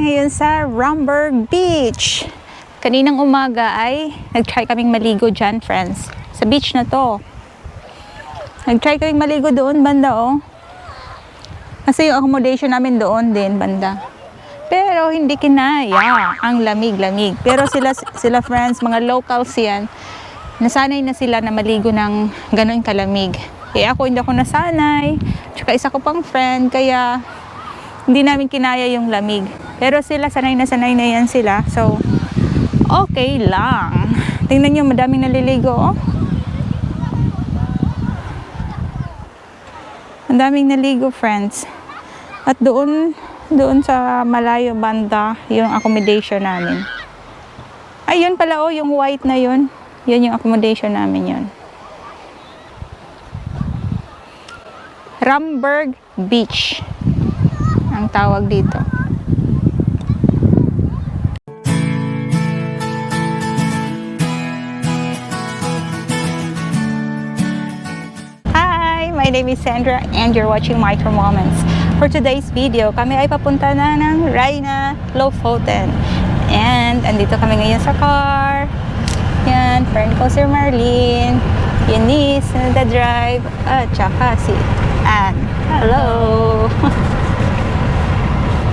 ngayon sa Ramberg Beach. Kaninang umaga ay nag-try kaming maligo dyan, friends. Sa beach na to. Nag-try kaming maligo doon, banda oh. Kasi yung accommodation namin doon din, banda. Pero hindi kinaya. Ang lamig-lamig. Pero sila friends, mga locals yan, nasanay na sila na maligo ng ganun kalamig. Eh ako, hindi ako nasanay. Tsaka isa ko pang friend, kaya hindi namin kinaya yung lamig. Pero sila, sanay na yan sila. So, okay lang. Tingnan nyo, madaming naliligo, oh. Madaming naligo, friends. At doon sa malayo banda, yung accommodation namin. Ayun pala, oh, yung white na yun. Yun yung accommodation namin yun. Ramberg Beach ang tawag dito. Hi, my name is Sandra and you're watching Micro Moments. For today's video, kami ay papunta na ng Lofoten. And andito kami ngayon sa car. Yan, friend ko si Marlene, Eunice, na drive, at saka si Anne. Hello!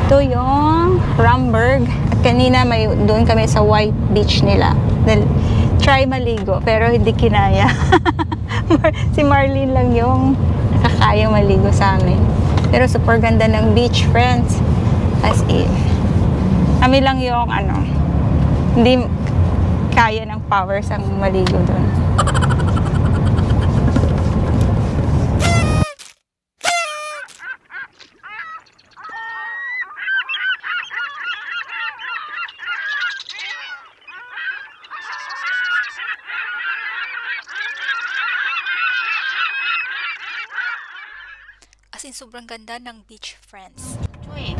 Ito yung Ramberg. At kanina doon kami sa white beach nila. Try maligo, pero hindi kinaya. Si Marlene lang yung nakakayang maligo sa amin. Pero super ganda ng beach, friends. As in. Kami lang yung hindi kaya ng powers ang maligo doon. As in, sobrang ganda ng beach, friends. Chuy.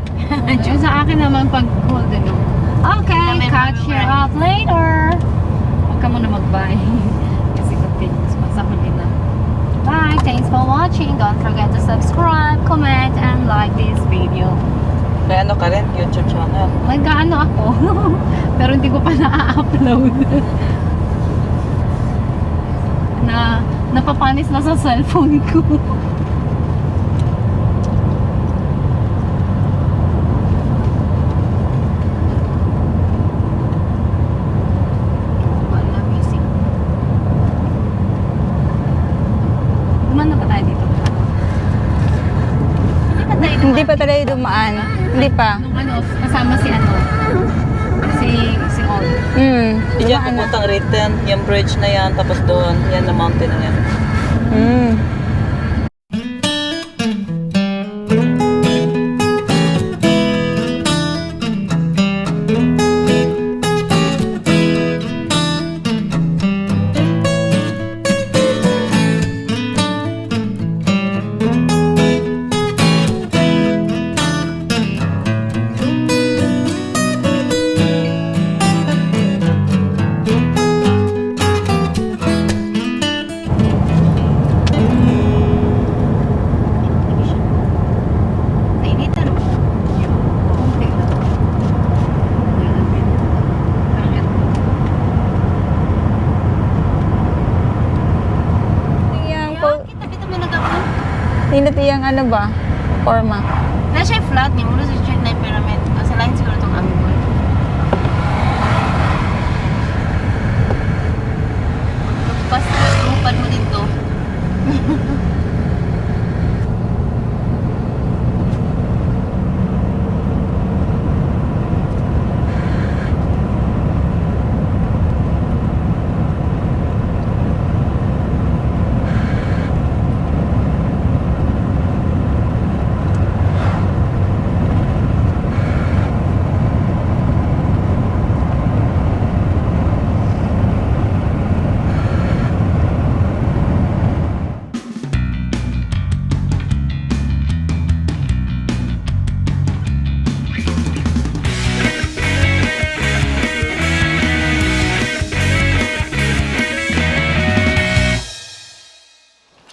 Sa akin naman pag hold ano. Okay, catch you up later. Huwag ka muna mag-bye. Kasi continuous pa sa huli na. Bye! Thanks for watching. Don't forget to subscribe, comment, and like this video. May ano ka rin? YouTube channel? May gaano ako. Pero hindi ko pa na-upload. Napapanis na sa cellphone ko. Hindi pa tayo dumaan. Hindi pa. Kasama si si Ol. Diyan pupuntang Written, yung bridge na yan, tapos doon, yan na mountain na yan. Hindi tiyang ba? Forma. Nasa flat niya, mula sa street na pyramid. Sa line siguro itong amibol. Basta lupad mo dito.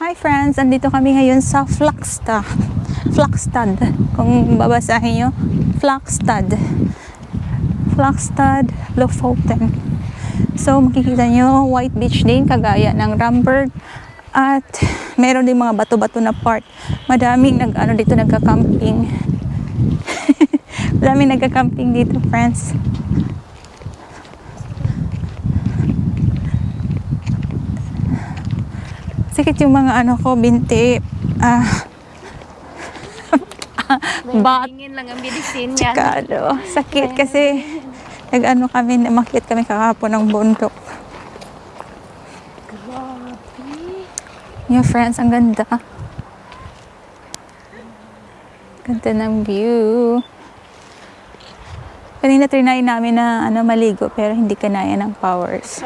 Hi friends, andito kami ngayon sa Flakstad. Flakstad. Kung babasahin nyo, Flakstad. Flakstad, Lofoten. So, makikita nyo, white beach din, kagaya ng Ramberg. At meron din mga bato-bato na part. Madaming dito nagka-camping. Madaming nagka-camping dito, friends. Sakit yung mga binti. Bat. Tingin lang ang bilisin yan. Tsaka sakit kasi umakyat kami kahapon ng bundok. Yeah, friends, ang ganda. Ganda ng view. Kanina trinay namin na maligo pero hindi kanaya ng powers.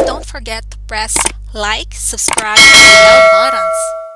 Don't forget to press like, subscribe, and the bell buttons.